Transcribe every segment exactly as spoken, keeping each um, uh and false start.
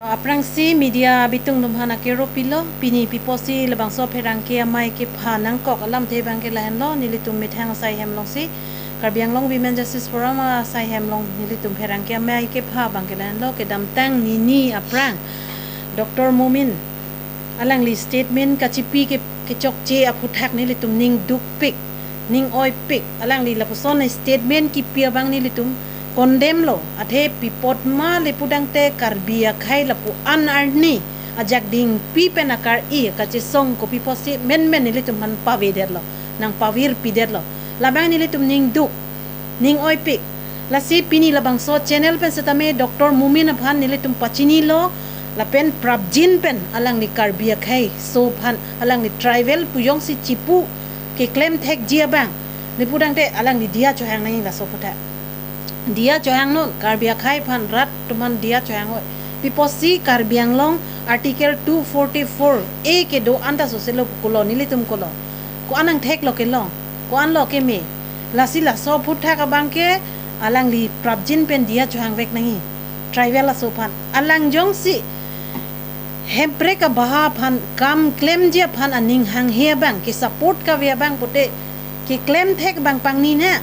Aphrangsi media bitung atum aphan akero pilo, pini piposi labangso pherangke amei kepha nangkok alamthe abangke lahenlo, nelitum methang asai hem alongsi, Karbi Anglong Women Justice Forum asai hem along nelitum pherangke amei kepha abangke lahenlo, kedamtang nini aphrang Doctor Momin alangli statement kachipi ke, kechokche aphuthak nelitum ning dukpik, ning oipik, alangli lapuson statement kipi abang nelitum condemn lo, athe pi apot ma le pudangte Karbi akhei lapu-an arni ajak dingpi pen akar-i kachesong kopi apotsi menmen nelitum aphan pavedetlo, nangpavirpidetlo. Labang nelitum ning duk, ning oipik. Lasi pini labangso channel pen setame Doctor Momin aphan nelitum pachinilo, lapen prapjin pen alangli Karbi akhei aso aphan, alangli tribal pu jongsi chipu keklem thekji abang, le pudangte alangli diya chohang nangji laso aphuthak. Diya chohangnon, Karbi akhei aphan, rat atum aphan diya chohang noi. Piposi Karbi Anglong Article two forty-four A kedo anta soselo pukulo, nelitum kulo. Ko-an nangtheklo kelong, ko-anlo keme. Lasi laso aphuthak abangke alangli prapjin pen diya chohangvek nangji. Tribal aso aphan. Alang jongsi Hemprek abaha aphan kam klemji aphan aning hanghe abang, ke support kave abang pute keklem thek abang pangni na.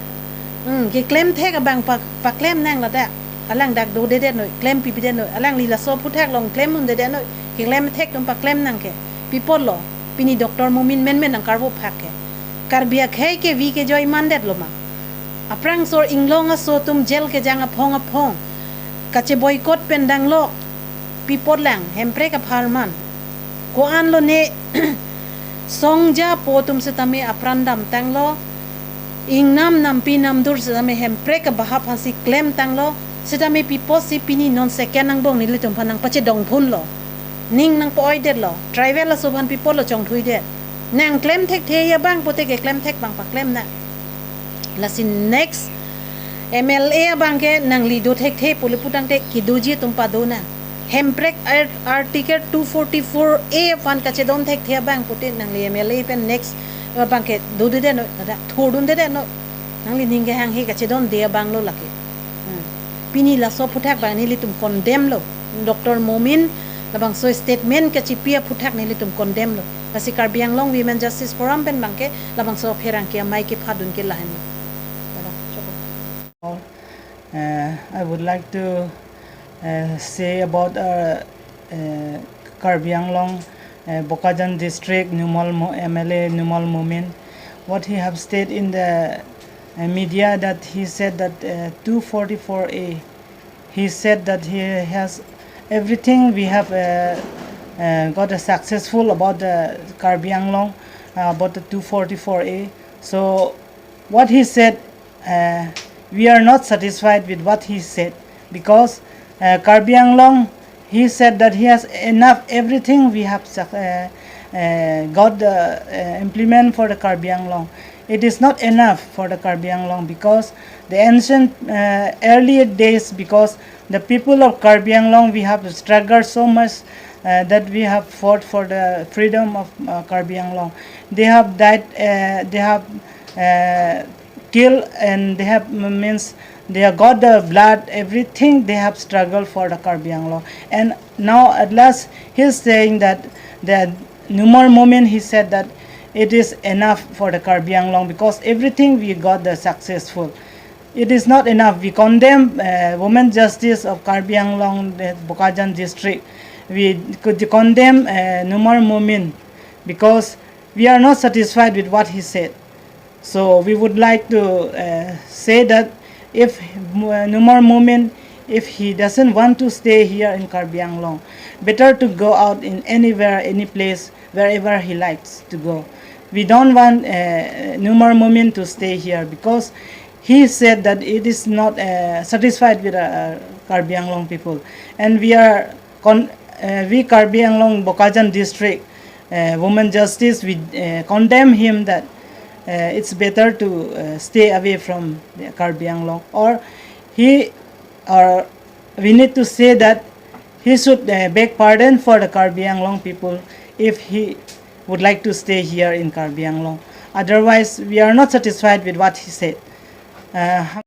Hmm, keklem thek abang pa, paklem nang ladak. Alang dak dodedet noi, klem pipidet noi. Alangli laso aphuthak along klem undedet noi. Keklem thek atum paklem nang ke. Pi apotlo, pini Doctor Momin menmen nangkarvo phak ke. Karbi akhei kevi kejoi mandetlo ma. Aphrangso inglong aso atum jail kejang aphong aphong kache boycott pen danglo, pi apot lang, Hemprek apharman. Ko-anlo ne songja po atum setame apran damtanglo, ingnam nampi namdur setame Hemprek abaha aphansi klemtanglo, setame pi apotsi pini non second angbong nelitum aphan nangpachedongphunlo. Ning nangpo-oidetlo, tribal aso aphan pi apotlo chongthuidet. Nangklem thekthe abang pute keklem thek abang paklem na. Lasi next M L A abangke nangli do thekthe pu le pudangte kedoji atum pado na. Hemprek Ar-, Article two forty-four A aphan kachedon thekthe abang pute nangli M L A pen next abangke dodedet noi, ada thurdundedet noi. Nangli ning kehanghe kachedonde abanglo lake. Hmm. Pini laso aphuthak abang nelitum condemn lo. Doctor Momin labangso statement kachipi aphuthak nelitum condemn lo. Lasi Karbi Anglong Women Justice Forum pen abangke labangso pherangke amei kephadun ke lahenlo. Pada, cukup. Uh, I would like to uh, say about uh, uh, Karbi Anglong, uh, Bokajan District, Numal Mo-, M L A Numal Momin. What he have stated in the uh, media, that he said that uh, two forty-four A, he said that he has everything, we have uh, uh, got a successful about the Karbi Anglong, uh, about the two forty-four A. So what he said, uh, we are not satisfied with what he said, because uh, Karbi Anglong, he said that he has enough everything we have suc- uh, uh, got the uh, implement for the Karbi Anglong. It is not enough for the Karbi Anglong, because the ancient uh, earlier days, because the people of Karbi Anglong, we have struggled so much uh, that we have fought for the freedom of uh, Karbi Anglong. They have died, uh, they have uh, killed, and they have, means, they have got the blood, everything they have struggled for the Karbi Anglong. And now at last he's saying that the Numal Momin, he said that it is enough for the Karbi Anglong because everything we got the successful. It is not enough. We condemn uh, women justice of Karbi Anglong, the Bokajan district. We could condemn uh, Numal Momin because we are not satisfied with what he said. So we would like to uh, say that if Mu- Numal Momin, if he doesn't want to stay here in Karbi Anglong, better to go out in anywhere, any place, wherever he likes to go. We don't want uh, Numal Momin to stay here because he said that it is not uh, satisfied with uh, Karbi Anglong people, and we are con- uh, we Karbi Anglong Bokajan district uh, women justice, we uh, condemn him that uh, it's better to uh, stay away from the Karbi Anglong, or he or we need to say that he should uh, beg pardon for the Karbi Anglong people if he would like to stay here in Karbi Anglong. Otherwise, we are not satisfied with what he said. Uh,